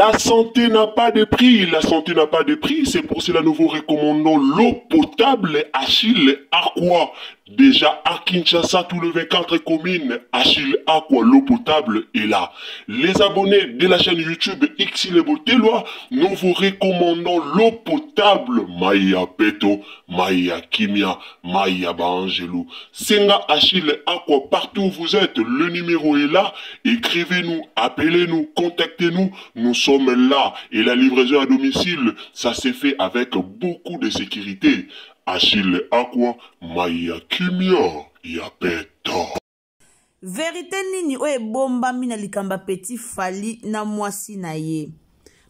La santé n'a pas de prix, la santé n'a pas de prix, c'est pour cela nous vous recommandons l'eau potable Achille Aqua. Déjà à Kinshasa, tous les 24 communes, Achille Aqua, l'eau potable est là. Les abonnés de la chaîne YouTube Xile Boteloi, nous vous recommandons l'eau potable Maya Peto, Maya Kimia, Maya Baangelou. Senga Achille Aqua, partout où vous êtes, le numéro est là. Écrivez-nous, appelez-nous, contactez-nous. Nous sommes là. Et la livraison à domicile, ça s'est fait avec beaucoup de sécurité. Achille Aqua, Maya Kimia, Yapeto. Verite nini oyo ebombami na likambo ya Petit Fally na mwasi na ye?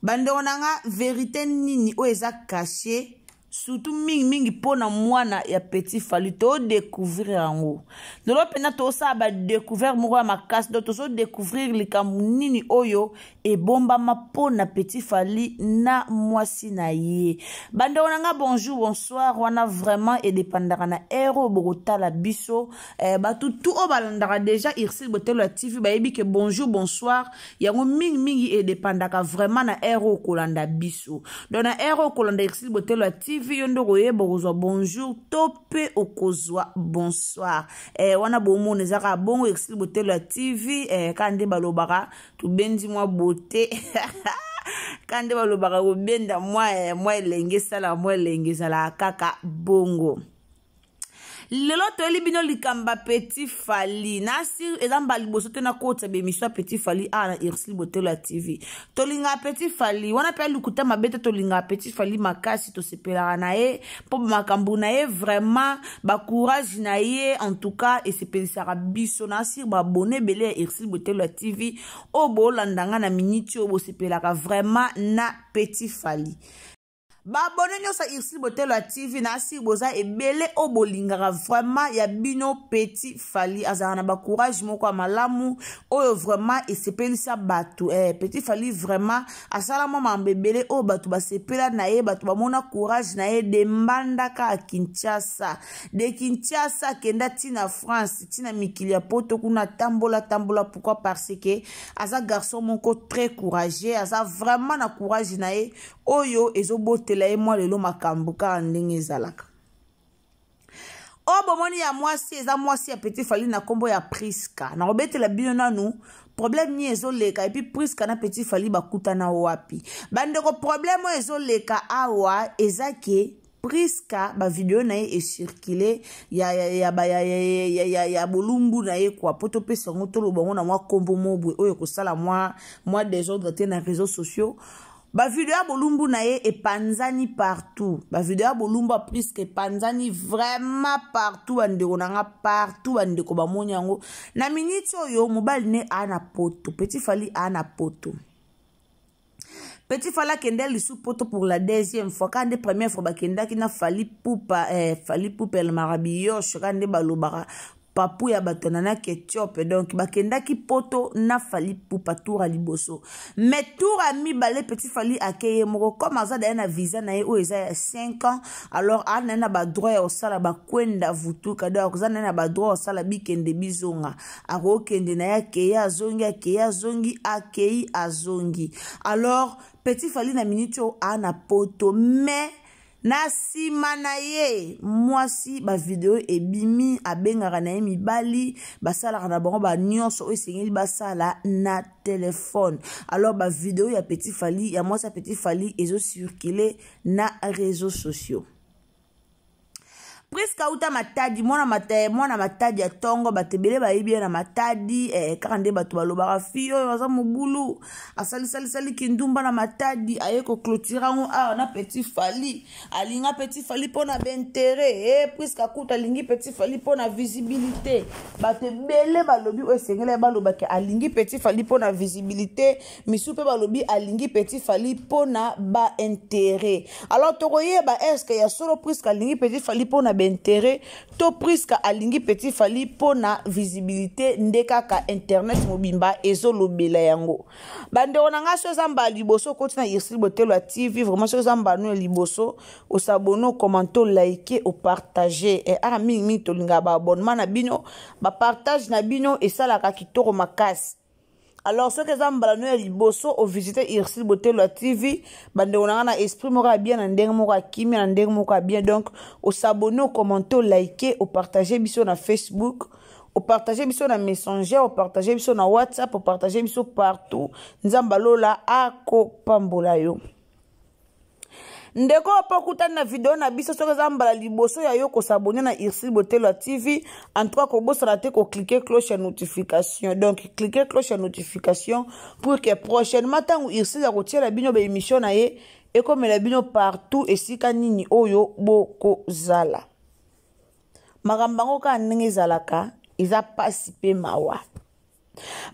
Bandeko na nga, verite nini oyo eza cache surtout mingi mingi mpo na mwana ya Petit Fally? Todécouvrir yango lelo mpenza, tosala badécouverte moko ya makasi. Donc tozodécouvrir likambo nini oyo ebombama mpo na Petit Fally na mwasi na ye. Bandeko na nga, bonjour, bonsoir. Wana vraiment edépendaka na heure oyo bokotala biso. Bato tu oyo balandaka déjà Ursile Botelo ya TV bayebi ke bonjour, bonsoir yango mingimingi edépendaka vraiment na heure oyo kolanda biso. Donc na heure oyo kolanda Ursile Botelo ya TV, yo nde okoyeba okozwa bonjour to mpe okozwa bonsoir. Wana bomona eza kaka bongo. Ursile Botelo ya TV, kaka nde balobaka tobendi mwa beauté, kaka nde balobaka kobenda mwa elenge, esala mwa elenge, ezalaka kaka bongo. Lelo toyeli bino likambo ya Petit Fally. Nasi eza mbala liboso te nakotisa baémission ya Petit Fally awa na Ursile Botelo ya TV. Tolingaka Petit Fally wana mpe alukuta mabe te. Tolingaka Petit Fally makasi, tosepelaka na ye mpo makambo na ye vraiment, bacourage na ye en tout cas esepelisaka biso. Nasir baabonnés ebele ya Ursile Botelo ya TV oyo boolanda nga na miniti oyo, bosepelaka vraiment na Petit Fally. Baabonnés nyonso ya Ursile Botelo ya TV, na asiri boza ebele oyo bolingaka vraiment ya bino Petit Fally. Azalaka na bacourage moko ya malamu oyo vraiment esepelisa bato. Petit Fally vraiment asala mwa mambo ebele oyo bato basepela na ye, bato bamona courage na ye. De Mbandaka ya Kinshasa, de Kinshasa akenda ntina France, ntina mikili ya Poto kuna, tambola tambola. Pourquoi? Parce que aza garçon moko très courageux, aza vraiment na courage na ye oyo ezobotela ye mwa lelo makambo kaka ndenge ezalaka. Oyo bomoni ya mwasi eza mwasi ya Petit Fally na nkombo ya Priska. Nakobetela bino nanu problème nini ezoleka et puis Priska na Petit Fally bakutana wapi. Bandeko, problème oyo ezoleka awa eza ke Priska, bavideo na ye ecircule ya bolumbu na ye kwa po topesa yango, toloba yango na mwa nkombo mobwe oyo ekosala mwa désordre te na réseaux sociaux. Bavideo ya bolumbu na ye epanzani partout. Bavideo ya bolumbu ya Priska epanzani vraiment partout, bandeko na nga, partout. Bandeko bamoni yango na miniti oyo. Mobali ne aa na Poto, Petit Fally aa na Poto. Petit Fally akende lisu Poto pour la deuxième fois. Kaka nde première fois bakendaki na Fally Pupa, Fally Pupa El Marabiyosh, kaka nde balobaka papu ya bato na na Ketchup. Donc bakendaki Poto na Fally Pupa tour ya liboso, mais tour ya mibale Petit Fally ake ye moko. Comme aza daye na visa na ye oyo eza ya 5 ans, alors aa na ye na badroit ya kosala bakwenda vutuka. Donc aza na ye na badroit ya kosala bikende bizonga. Akokende na ye, akei, azongi, akei, azongi, akei, azongi. Alors Petit Fally na miniti oyo aa na Poto, mais na nsima na ye mwasi, bavideo ebimi, abengaka na ye mibali, basalaka na bango banyonso oyo esengeli basala na telefone. Alors bavideo ya Petit Fally, ya mwasi ya Petit Fally, ezocircule na réseaux sociaux. Priska auta Matadi, mwana Matadi, mwana Matadi ya ntongo. Bato ebele bayebi ye na Matadi. Kaka nde bato balobaka fi oyo aza mobulu, asalisalisali kindumba na Matadi, aye koclôturer yango awa na Petit Fally. Alinga Petit Fally mpo na baintérêt. Priska kuta alingi Petit Fally mpo na visibilité. Bato ebele balobi oyo esengeli balobaki alingi Petit Fally mpo na visibilité, misu mpe balobi alingi Petit Fally mpo na baintérêt. Alors tokoyeba est-ce ya solo Priska alingi Petit Fally mpo na baintérêt to Priska alingi Petit Fally mpo na visibilité nde kaka internet mobimba ezolobela yango. Bandeko na ngai, so eza mbala liboso okoti na Ursile Botelo ya TV, vraiment so eza mbala no ya liboso, os'abonner, ocommenter, olike, opartage. Aka mingimingi tolingaka baabonnement na bino, bapartage na bino esalaka kitoko makasi. Alors soki eza mbala no ya liboso ovisite Ursule Botelo ya TV, bandeko na nga na esprit moko ya bien, na ndenge moko ya kimia, na ndenge moko ya bien. Donc osabonne, ocommente, olike, opartage biso na Facebook, opartage biso na Messenger, opartage biso na WhatsApp, opartage biso partout. Nzambe alola akopambola yo. Ndeko mpo okutani na video na biso, soki eza mbala liboso ya yo kosabone na Ursule Botelo ya TV, en tout cas kobosana te koklike cloche ya notification. Donc clique cloche ya notification pour que prochainement ntango Ursule akotiela bino baémission na ye ekomela bino partout esika nini oyo bokozala. Makambo yango kaka ndenge ezalaka, eza pasi mpe mawa.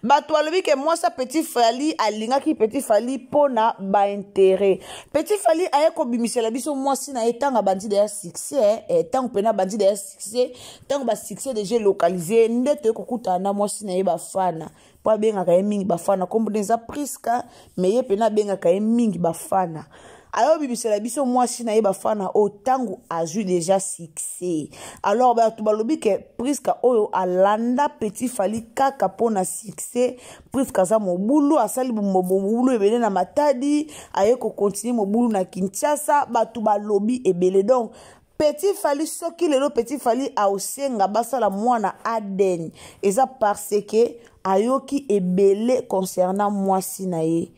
Bato balobi ke mwasi ya Petit Fally alingaki Petit Fally mpona baintérêt. Petit Fally aye kobimisela biso mwasi na ye ntango abandi deya succès, ntango mpena abandi deya succès, ntango basuccès deja localisé, nde toye kokutana na mwasi na ye Bafana, mpo abengaka ye mingi Bafana. Kombo eza Priska, me ye mpena abengaka ye mingi Bafana. Ayobimisela biso mwasi na ye Bafana oyo ntango azwi deja succès. Alors bato balobi ke Priska oyo alanda Petit Fally kaka mpona succès. Priska aza mobulu, asali mobulu ebele na Matadi, aye kokontinue mobulu na Kinshasa. Bato balobi ebele. Donc Petit Fally, soki lelo Petit Fally aosenga basala mwana ADN, eza parce que ayoki ebele concernant mwasi na ye.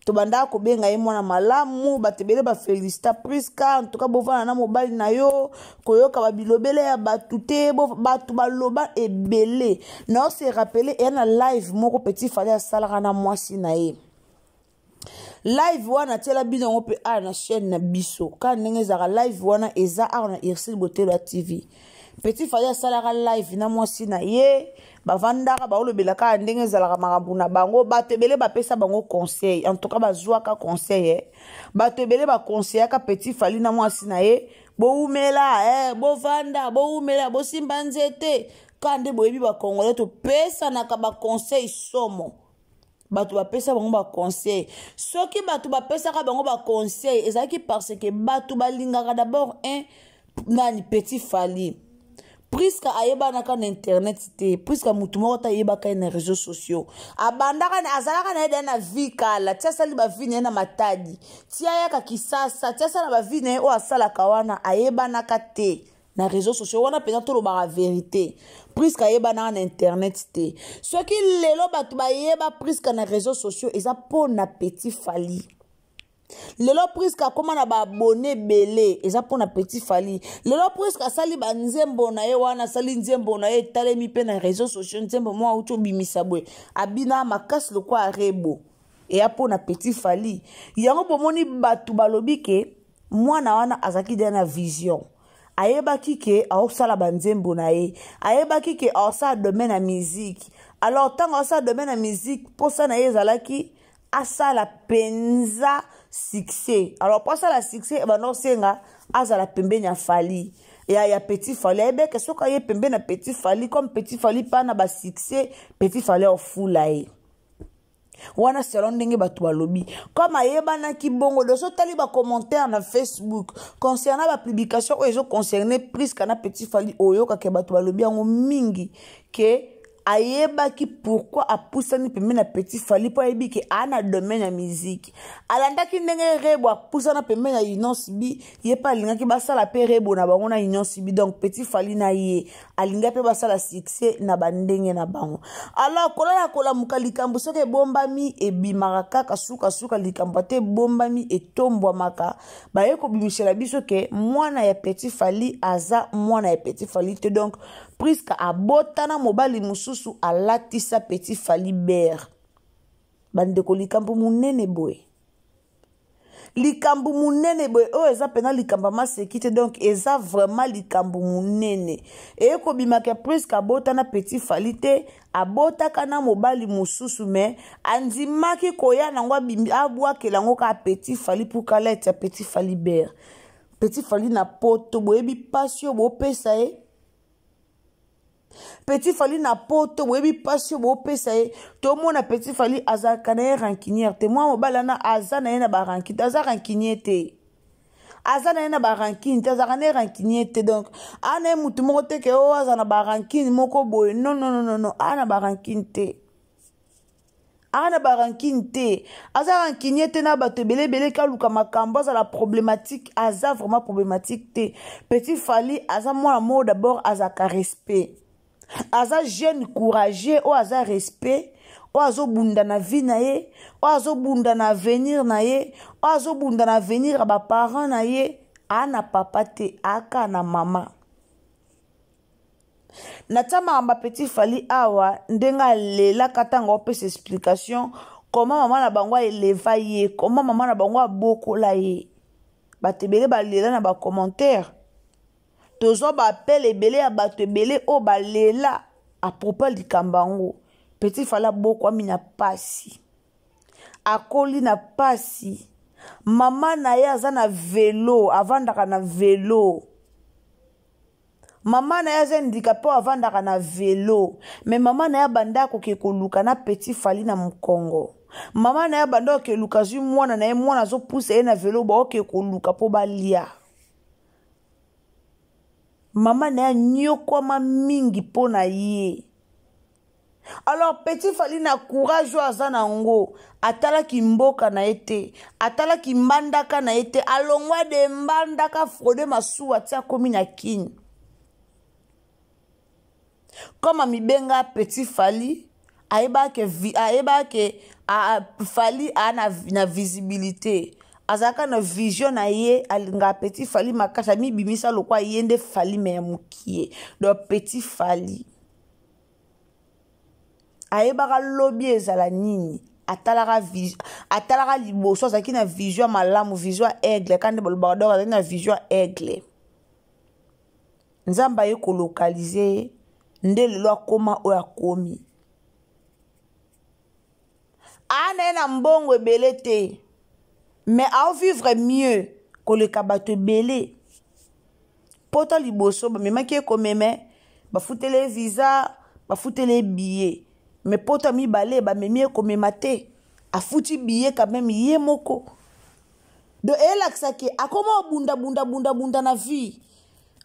Tobandaka kobenga ye mwana malamu, bato ebele bafélicita Priska. En tout cas, bovanda na mobali na yo, koyoka babilobele ya bato te. Bato baloba ebele. Na ose rappeler, eya na live moko Petit Fally asalaka na mwasi na ye. Live wana atiela bino yango mpe awa na chaîne na biso. Kaka ndenge ezalaka, live wana eza awa na Ursule Botelo ya TV. Petit Fally asalaka live na mwasi na ye, bavandaka, baolobela kaka ndenge ezalaka makambo na bango. Bato ebele bapesa bango conseil, en tout cas bazwaka conseil, eh. Bato ebele baconseillaka Petit Fally na mwasi na ye: bowumela, eh, bovanda, bowumela, bosimba nzete. Kaka nde boyebi, bacongolais topesanaka baconseil somo. Bato bapesa bango baconseil. Soki bato bapesaka bango baconseil, ezalaki parce que bato balingaka d'abord un nani, Petit Fally. Priska ayebanaka na internet te. Priska, motu moko te ayebaka ye na réseaux sociaux. Abandaka, azalaka na ye deya na vie kala, ti asali bavie na ye na Matadi, ti ayaka Kisasa, ti asala bavie na ye oyo asalaka wana, ayebanaka te na réseaux sociaux wana. Mpenza tolobaka vérité, Priska ayebanaka na internet te. Soki lelo bato bayeba Priska na réseaux sociaux, eza mpo na Petit Fally. Lelo Priska akóma na baabonnés ebele, eza mpona Petit Fally. Lelo Priska asali banzembo na ye wana, asali nzembo na ye etalemi mpe na réseaux sociaux. Nzembo moko auti obimisa boye, abina makasi lokwa arebo, eya mpona Petit Fally. Yango bomoni bato balobi ke mwana wana azalaki deya na vision, ayebaki ke aosala banzembo na ye, ayebaki ke aosala domaine ya musique. Alors ntango aosala domaine ya musique, mposa na ye ezalaki asala mpenza succès. Alors mpo asala succès, ebanda osenga azala pembeni ya Fally, ya Petit Fally. Ayebeke soki aye pembeni ya Petit Fally, comme Petit Fally mpa na basuccès, Petit Fally aofula ye wana. Selon ndenge bato balobi, comme ayebanaki bongo doso, otali bacommentaire na Facebook concernant bapublication oyo ezoconcerne Priska na Petit Fally, oyokaka bato balobi yango mingi ke ayebaki pourquoi apusani pembeni na Petit Fally, mpo ayebi ke aa na domaine ya musique. Alandaki ndenge Rebo apusana pembeni ya Innoss'B, ye mpe alingaki basala mpe Rebo na bango na Innoss'B. Donc Petit Fally na ye alingaki mpe basala succès na bandenge na bango. Alors kolala kolamuka, likambo soki ebombami ebimaka kaka sukasuka. Likambo ate ebombami etombwamaka. Baye kobimisela biso ke mwana ya Petit Fally aza mwana ya Petit Fally te. Donc Priska abotana mobali mosusu, alatisa Petit Fally bere. Bandeko, likambo monene boye, likambo monene boye, oyo eza mpena likambo ya maseki te. Donc eza vraiment likambo monene eye kobimaka. Priska abotana Petit Fally te, abotaka na mobali mosusu, me andimaki koya nango, abwakela yango kaka Petit Fally pour kalete ya Petit Fally bere. Petit Fally na poto, boyebi mpasi oyo bopesa ye. Petit Fally na poto, boyebi mpasi oyo bopesa ye. Tomona Petit Fally azalaka na ye rancunière te. Mwa mobali wana aza na ye na barancune te, aza rancunier te, aza na ye na barancune te, azalaka na ye rancunier te. Donc aa na ye mutu moko te ke oyo aza na barancune moko boye. Non, non, non, non, aa na barancune te. Aa na barankine te, aza rancunier te na bato ebele ebele kaluka makambo azala problématique, aza vraiment problématique te. Petit Fally aza mwana moko d'abord azalaka respect, aza jeune courageux oyo aza respect, oyo azobunda na vie na ye, oyo azobunda na avenir na ye, oyo azobunda na avenir ya baparent na ye. Aa na papa te, aka na mama. Natia makambo ya Petit Fally awa ndenge alelaka ntango aopesa explication koma mama na bango aeleva ye, koma mama na bango abokola ye. Bato ebele balela na bacommentaire, tozwa baappel ebele ya bato ebele oyo balela apropos ya likambo yango. Petit Fally abokwami na pasi, akoli na pasi. Mama na ye aza na velo, avandaka na velo. Mama na ye aza handicapé oyo avandaka na velo, me mama na ye abanda akoke koluka na Petit Fally na mokongo. Mama na ye abanda akoke luka, azwi mwana na ye, mwana azopusa ye na velo, baoke koluka mpo balia. Mama na ye anyokwama mingi mpo na ye. Alors Petit Fally na courage oyo aza nango, atalaki mboka na ye te, atalaki mbandaka na ye te, alongwa de mbandaka fraude masuwa ti akomi na Kin. Comme amibenga Petit Fally, ayebaka ke Fally a na visibilité, azalaka na vision na ye, alingaka Petit Fally makasi, amibimisa lokwa ye nde Fally me ya mokie. Donc Petit Fally ayebaka lobi ezala nini, atalaka liboso, azalaki na vision ya malamu, vision ya aigle, kaka nde balobaka donc azalaki na vision ya aigle. Nzambe aye kolokalize ye nde lelo akoma oyo akomi. Aa na ye na mbongo ebele te, mais aovivre mieux koleka bato ebele. Poto liboso bamemaki ye komeme, bafuteli ye visa, bafuteli ye billet, mais poto ya mibale bamemi ye komema te, afuti billet quand même ye moko. Donc eyelakisaki akoma obunda bunda bunda bunda na vie,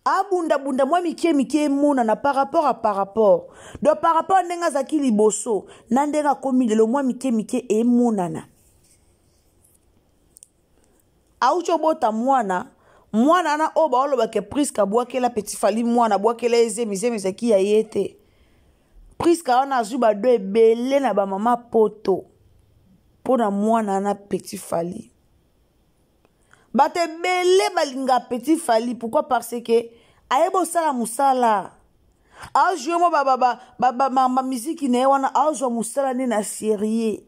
abunda bunda mwa mike mike emonana par rapport à par rapport. Donc par rapport ndenge azalaki liboso na ndenge akomi lelo, mwa mike mike emonana. Auti obota mwana, mwana wana oyo baolobaka Priska abwakela Petit Fally mwana, abwakela ye zemi, zemi ezalaki ya ye te. Priska wana azwi bado ebele na bamama poto mpo na mwana wana Petit Fally. Bato ebele balinga Petit Fally, pourquoi? Parce que ayebi osala mosala, ajoue mwa bamiziki na ye wana, azwa mosala nde na sérieux,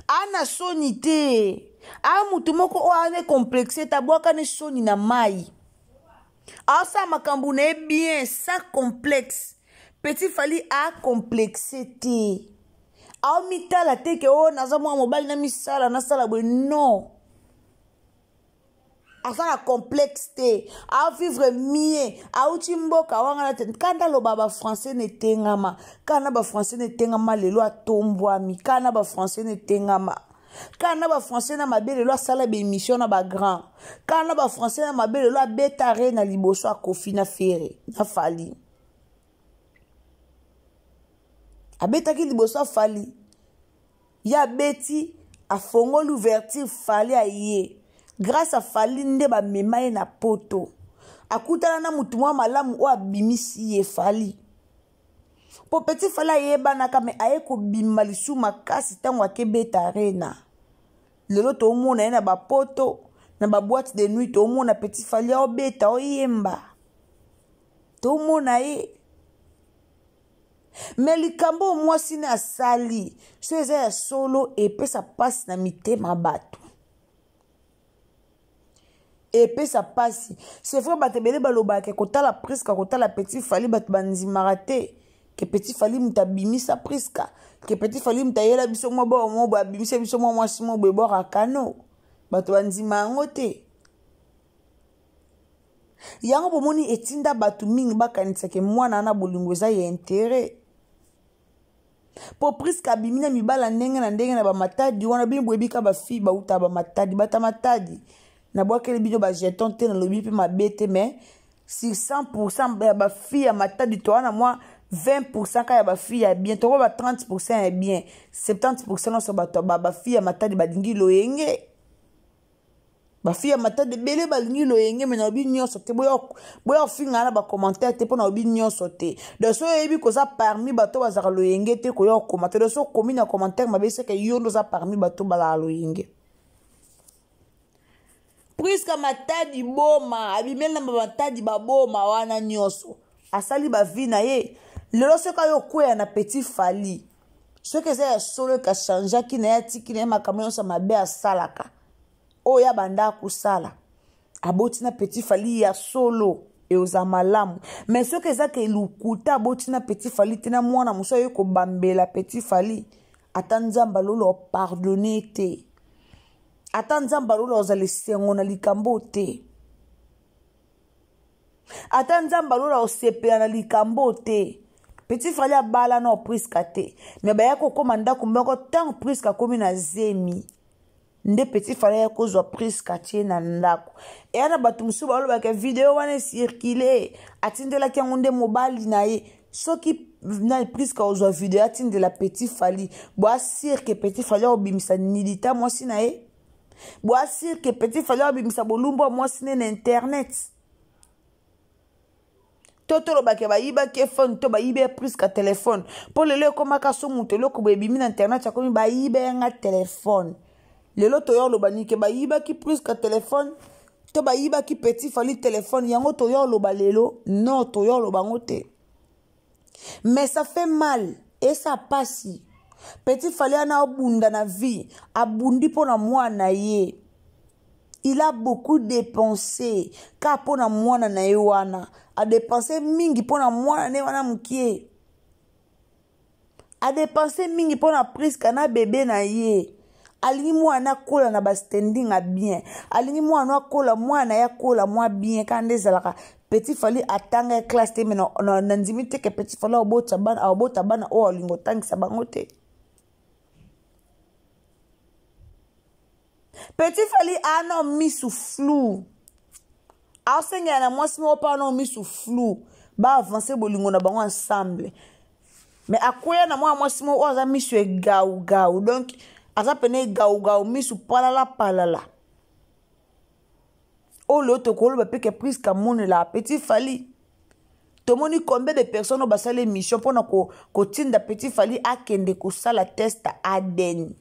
ana soni te, a mutu moko oyo ane complexe te, abwakani soni na mai, asala makambo na ye bien sans complexe. Petit Fally acomplexe te, aomitala te ke oyo naza mwana mobali na misala nasala boye, non, aza na complexe te, avivre mieux. Auti mboka wanga te, kanda aloba bafrançais na etengama, kana bafrançais na etengama, lelo atombwami, kana bafrançais na etengama, kana bafrançais na mabe, lelo asala baémission na bagrand, kana bafrançais na mabe, lelo abeta re na liboso akofi na Ferre na Fally, abetaki liboso afali ye, abeti, afongoli ouverture, Fally aye. Grâce a Fally nde bamema ye na poto, akutana na motu mwa malamu oyo abimisi ye Fally. Po Petit Fally ayebanaka, me aye kobima lisu makasi ntango akebeta arena. Lelo toomona ye na bapoto, na baboite de nuit, toomona Petit Fally aobeta, oyemba, tomona ye. Me likambo oyo mwasi ne asali so eza ya solo, epesa mpasi na mitema bato, epesa mpasi. C'est vrai, bato ebele balobaka kotala Priska, kotala Petit Fally, bato bandimaka te ke Petit Fally moto abimisa Priska, ke Petit Fally moto ayela biso mwa boro mo boye, abimisa biso mwa mwasi mo boye bora kano, bato bandima yango te. Yango bomoni etinda bato mingi bakanisaka mwana wana bolingo eza ya intérêt, po Priska abimi na mibala ndenge na ndenge na bamatadi wana. Bino boyebi ka bafille bauta bamatadi, bata matadi, nabwakeli bino bajeton te, nalobi mpe mabe te, mais sur 100% ya bafille ya matadi toa na mwa 20 pourcent kaka ya bafille ya bien, toko ba 30 pourcent ya bien, 70 pourcent nyonso bato bafille ya Matadi balingi loyenge. Bafille ya Matadi ebele balingi loyenge, me nalobi nyonso te. Boya kofinga na bacommentaire te mpo nalobi nyonso te. Donc soki oyebi koza parmi bato bazalaka loyenge te, koya kokoma te. Donc soki okomi na commentaire mabe, seke yo nde oza parmi bato bazalaka loyenge. Priska Matadi boma abimeli na Matadi, baboma wana nyonso, asali bavi na ye. Lelo soki ayo okweya na Petit Fali, soki eza ya solo ekachangeaki na ye, atiki na ye makambo nyonso mabe asalaka oyo abanda kosala, aboti na Petit Fali ya solo, eoza malamu. Mais soki eza ke lokuta, aboti na Petit Fali te, na mwana mosusu aye kobambela Petit Fali, ata Nzambe alolo opardonne te, ata Nzambe alola ozala esengo na likambo te, ata Nzambe alola osepela na likambo te. Petit Fali abala na Priska te, me baya kokóma ndako moko. Ntango Priska akomi na zemi nde Petit Fali aya kozwa Priska, tie na ndako. Eya na bato mosusu balobaka video wana ecircule, atindelaki yango nde mobali na ye. Soki na Priska ozwa video atindela Petit Fali, boasire ke Petit Fali akobimisa nidita mwasi na ye, boasire ke Petit Fali akobimisa bolumbu ya mwasi ne na internet, to tolobaka bayibaki ye phone to bayibi ye Priska telefone. Mpo lelo ekomaka so moto eloko boye ebimi na internet, akomi bayiba yanga telefone. Lelo toya oloba nike bayibaki Priska telefone to bayibaki Petit Fali telefone, yango toya oloba lelo? Non, toya oloba yango te. Mais ça fait mal, esa pasi. Petit Fali ana abunda na vie, abundi mpo na mwana ye. Il a beaucoup dépensé ka mpo na mwana na ye wana, adepense mingi mpo na mwana na ye wana mokie, adepense mingi mpo na Priska na bebe na ye. Alingi mwana akola na bastanding ya bien, alingi mwana akola, mwana ye akola mwa bien. Kaka nde ezalaka, Petit Fali atanga ya classe te, me nandimi te ke Petit Fali abota bana, abota bana oyo alingi otangisa bango te. Petit Fali ana misu flou, asengela na mwasi moko mpo ana misu flou, baavance bolingo na bango ensemble. Mais akweya na mwana mwasi moko oyo aza misu egaugau, donc aza pene egaugau, misu palala palala. Oyo lelo tokoloba mpe ke Priska amonelaka Petit Fali. Tomoni combien de personnes oyo basala émission mpona kotinda Petit Fali akende kosala test ADN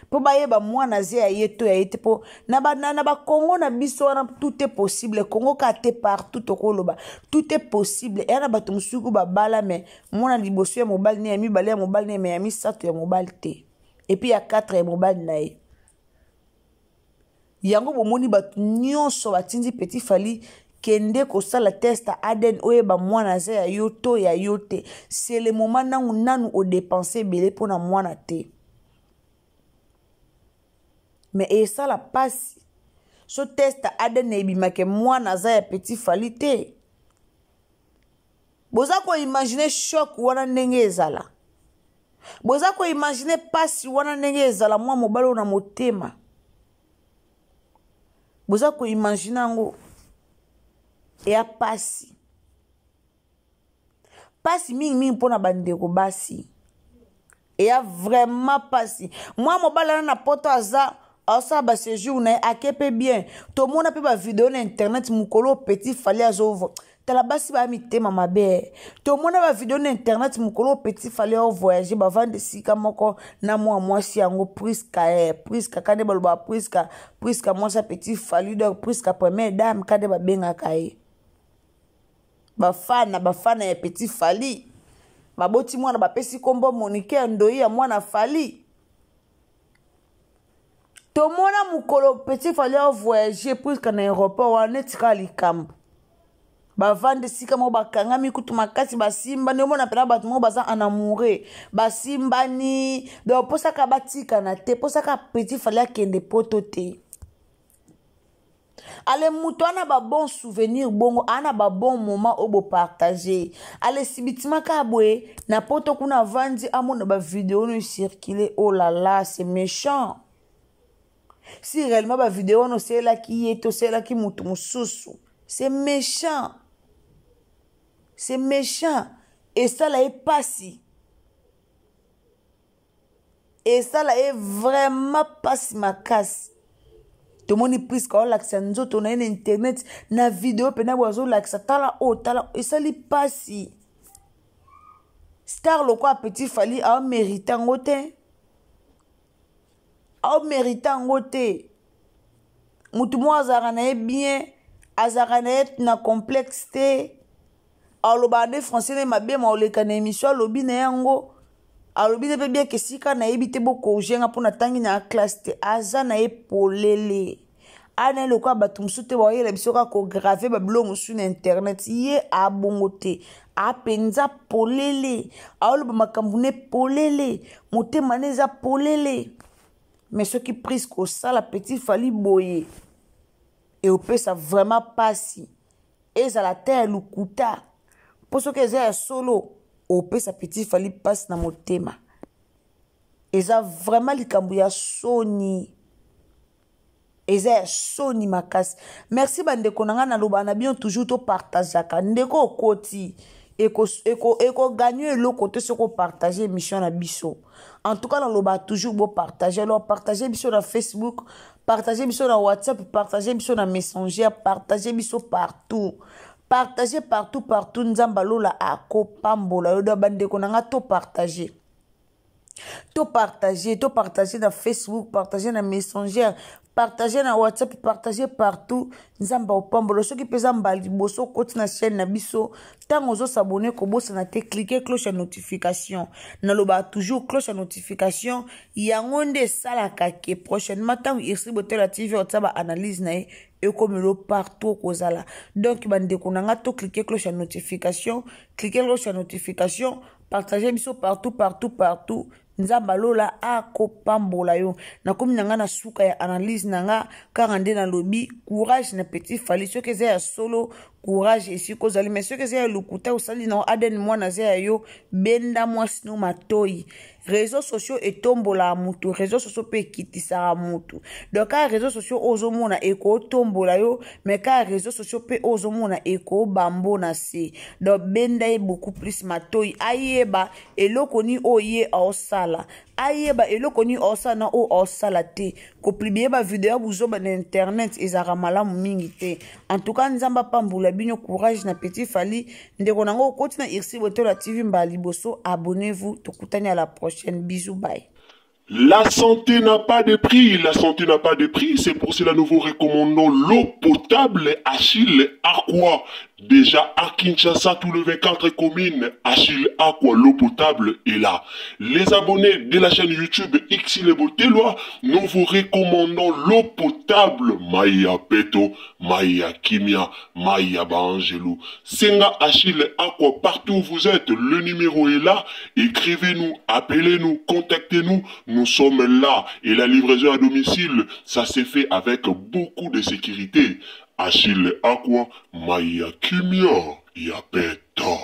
mpo bayeba mwana aze ya ye to ya ye te. Mpo na bakongo na biso wana, tout est possible. Kongo kaka te, partout tokoloba tout est possible. Eya na bato mosusu babala, me mwana liboso ya mobali ne, ya mibale ya mobali ne, me ya misato ya mobali te, et puis ya 4 ya mobali na ye. Yango bomoni bato nyonso batindi Petit Fali kende kosala test ADN, oyeba mwana aza ya yo to ya yo te. C'est le moment nangu nanu odepense ebele mpona mwana te, mais esala mpasi so test ADN ebimake mwana aza ya Petit Fali te. Boza koimagine choc wana ndenge ezala, boza koimagine mpasi wana ndenge ezala mwa mobali oyo na motema, boza koimagine yango. Eya mpasi, mpasi mingimingi mpona bandeko basi, eya vraiment mpasi. Mwa mobali wana na poto aza asala baséjour na ye, ake mpe bien. Tomona mpe bavideo na internet mokolo Petit Fali azovo tala basi baya mitema mabe. Tomona bavideo na internet mokolo Petit Fali aovoyage, bavanda esika moko na mwa mwasi yango Priska, eh, Priska kande balobaka Priska, Priska mwasi ya Petit Fali, donc Priska première dame kande babengaka ye. Bafana, bafana ya Petit Fali baboti mwana, bapesi nkombo Monike ya ndoi ya mwana Fali. Tomona mokolo Petit Fali avoyage, puiske na aéroport wana neti kaka likambo, bavandi esika moko, bakangami kutu makasi, basimbani. Omona mpena bato moko baza en amoureux, basimbani. Donc mposaka batikana te, mposaka Petit Fali akende poto te. Ale moto ana babon souvenir bongo, ana babon moment oyo bopartage. Ale sibitima kaka boye na poto kuna avandi, amona bavideo no ecircule. Oh là là, c'est méchant. Si réellement bavideo wana osalelaki ye te, osalelaki moto mosusu, c'est méchant. C'est méchant. Esala ye pasi. Esala ye vraiment pasi makasi. Tomoni Priska aolakisa nzoto na ye na internet na video mpena boye azolakisa tala oyo tala esali pasi. Star lokola Petit Fally aomerite yango te. Aomerite yango te. Motu moko azalaka na ye bien, azalaka na ye na complexe te. Alobaka nde français ne mabe ma oleka na émission alobi na yango. Alobi ne mpe bien ke sika nayebi te bokorige nga mpo natangi na classe te. Aza na ye polele. Ana ye lokola bato mosusu te bayela biso kaka kograve babiloko mosusu na internet. Ye abongo te. Apenza polele. Aoloba makambo ne polele. Motema ne eza polele. Mais soki Priska osala Petit Fally boye eopesa vraiment pasi. Ezala te ya lokuta. Mpo soki eza ya solo opesa Petit Fally pasi na motema. Eza vraiment likambo ya soni. Eza ya soni makasi. Merci bandeko na nga, naloba na bino toujours to partageaka. Ndeko okoti ekoganye eloko te soki opartage émission na biso. En tout cas naloba toujours bo partager. Alors partager biso na Facebook, partager biso na WhatsApp, partager biso na Messenger, partager biso partout. Partager partout partout. Nzamba lola akopambola yo. Do bandeko na nga to partager. To partager, to partager na Facebook, partager na Messenger, partager na WhatsApp, partager partout. Nzamba opambola. Soki peza mbali boso koti na chaîne na biso, tango ozo s'abonner kobosana te, cliquer cloche ya notification. Naloba toujours cloche ya notification, yango nde esalaka ke prochainement tango Ursule Botola TV otsa ba analyse na ye ekomelo partout kozala. Donc bandeko na nga to cliquer cloche ya notification, cliquer cloche ya notification, partager biso partout partout partout. Nzamba lola akopambola yo. Nakomi na nga na suka ya analyse na nga, kaka nde nalobi courage na Petit Fally. Soki eza ya solo courage esika ozali, mais soki eza ya lokuta osali na ADN mwana aza ya yo, benda mwasi no matoi. Réseaux sociaux etombolaka mutu, réseaux sociaux mpe ekitisaka mutu. Donc kaka réseaux sociaux oyo ozomona ekotombola yo, mais kaka réseaux sociaux mpe oyo ozomona ekobambo na se. Donc benda ye beaucoup plus matoi, ayeba eloko ni oyo ye aosala, ayeba eloko ni aosala na oyo aosala te. Kopublier ba video ya buzoba na internet ezalaka malamu mingi te. En tout cas Nzamba pambola bino, courage na Petit Fally. Ndeko nango okoti na Ursule Botola TV mbala liboso, abonnez-vous, tokutani à la prochaine. Bisous, bye. La santé n'a pas de prix, la santé n'a pas de prix, c'est pour cela nous vous recommandons l'eau potable Achille Aqua. Déjà à Kinshasa, tous les 24 communes, Achille Aqua, l'eau potable est là. Les abonnés de la chaîne YouTube Ursule Boteloi, nous vous recommandons l'eau potable Maya Peto, Maya Kimia, Maya Baangelou. Senga Achille Aqua, partout où vous êtes, le numéro est là. Écrivez-nous, appelez-nous, contactez-nous, nous sommes là. Et la livraison à domicile, ça s'est fait avec beaucoup de sécurité. Achille Aqua, Maya Kimia, Yapeto.